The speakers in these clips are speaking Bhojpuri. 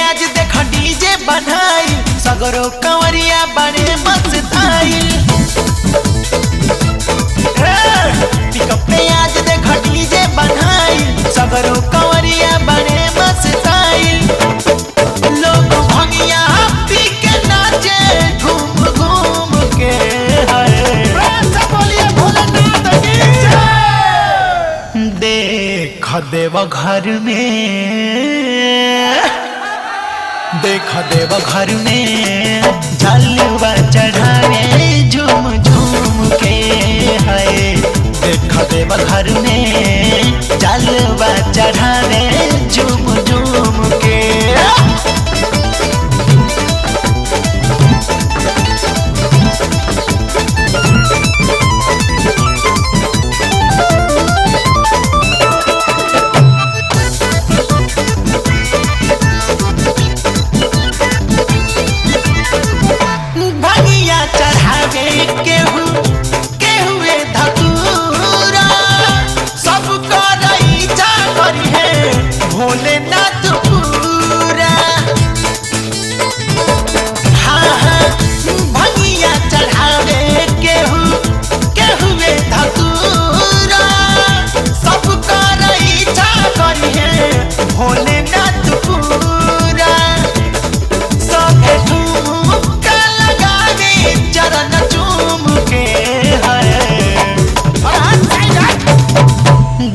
आज देख डीजे बनाई, सगरो कंवरिया बने मस्ताइल। पिकअप पे आज देख डीजे बनाई, सगरो कंवरिया बने मस्ताइल। लोग भंगिया पी के नाचे घूम घूम के, हाय बोलिए भोलेनाथ की जय। देख देव घर में, देख देव घर में जलवा चढ़ावे झूम झूम के, हाय। देख देव घर में जलवा चढ़ावे झूम झूम के। भंगिया चढ़ावे केहू केहू धतूरा, सब करई जा करी है भोलेनाथ पूरा। हाँ हाँ, भंगिया चढ़ावे केहू केहू धतूरा, सब करई जा करी है भोलेनाथ पूरा। सबे ठुमका लगावे चरण चूम के, हाय।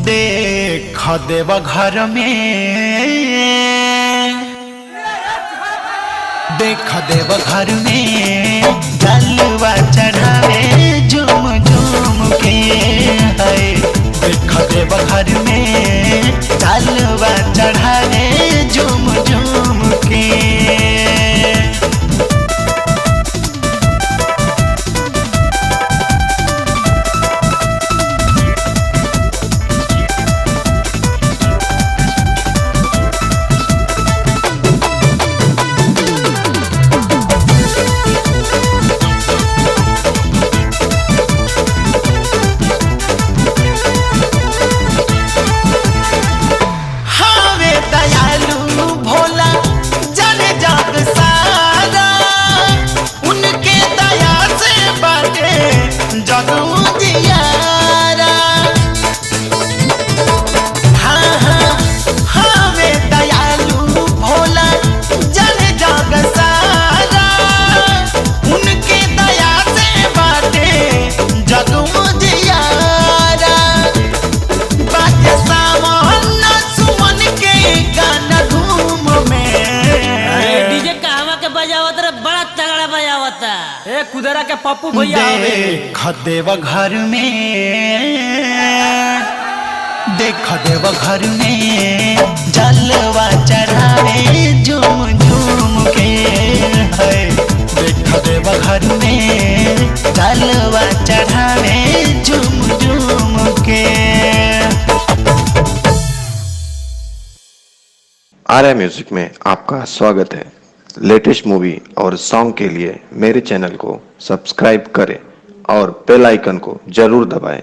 देख देव घर में, देख देव घर में जलवा चढ़ावे झूम झूम के, हाय। देख देव घर में जलवा चढ़ावे झूम झूम के। हावे दयालु भोला जन जग सारा, उनके दया से बाटे जग उजियारा। हाँ हाँ, हावे दयालु भोला जन जग सारा, उनके दया से बाटे जग उजियारा। बाजे सावन सुमन के गाना धूम में। अरे डीजे कहवा के बजावत रे, बड़ा तगड़ा बजावता। ए कुदरा के पप्पू भैया आवे। देख देव घर में, देख देव घर में जलवा चढ़ावे झूम झूम के, हाय। देख देव घर में जलवा चढ़ावे झूम झूम के। आर्या म्यूजिक में आपका स्वागत है। लेटेस्ट मूवी और सॉन्ग के लिए मेरे चैनल को सब्सक्राइब करें और बेल आइकन को जरूर दबाएं।